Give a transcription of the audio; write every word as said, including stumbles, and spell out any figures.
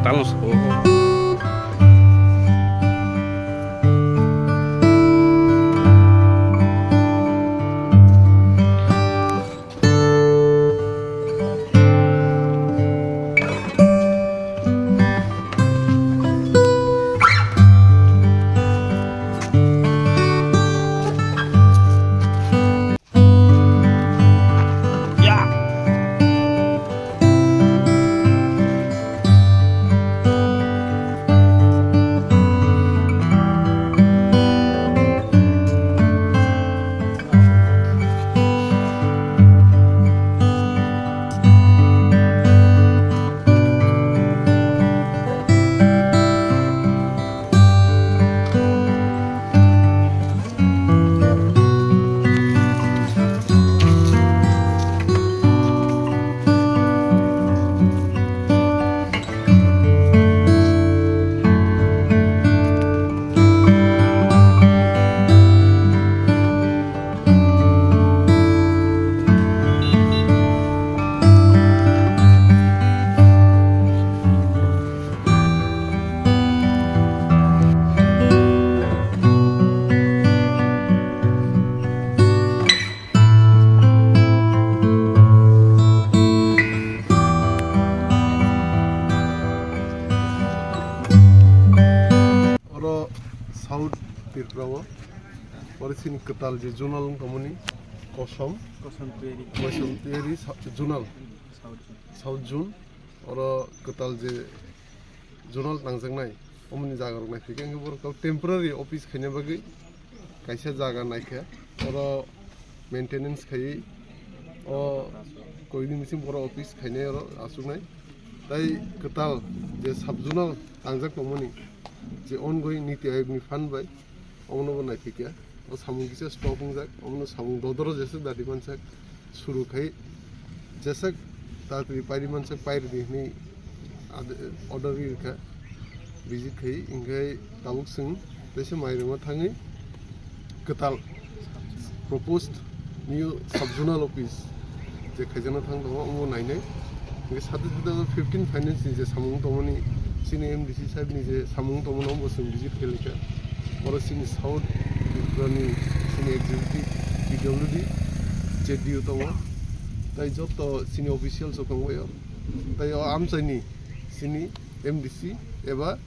Talno sabo. Oro South Tripura o, oro chini kwtal je zonal wng tongmani, Kosom, Kosom Tiyari. Kosom Tiyari sa-, zonal, South Zone. South Zone, oro kwtal je zonal tangjaknai, omoni jaga rok naithok khe, hwnkhe borok temporary office khaina bagwi kaisa jaga naikha, oro maintenance khaiwi o koini bising borok office khainai oro achuknai. Tai kwtal je sub zonal tangjak tongmani je ongoing Niti Ayog ni fund bai, omono bo naithok ya. O samung kisa stop wngjak, omono samung dodoro jesa dadi mansak, suru khai jesa tatwi pairi mansak pairi di hwnwi ad-, order ri rwkha, visit khai, hwnkhe tabuk chwng teisa Mairungma thangwi kwtal proposed new sub zonal office je khaijakna thang tongo, omo nainai. Hingke sade sade o fifteen finance ni je samung tongmani, chini M D C sahib ni je samung tongmani, omo chwng visit khe laikha. Oro chini South Tripura ni chini executive P W D, Z D U tongo. Tai joto chini officials rok tongbaio. Tai o amchaini chini M D C eba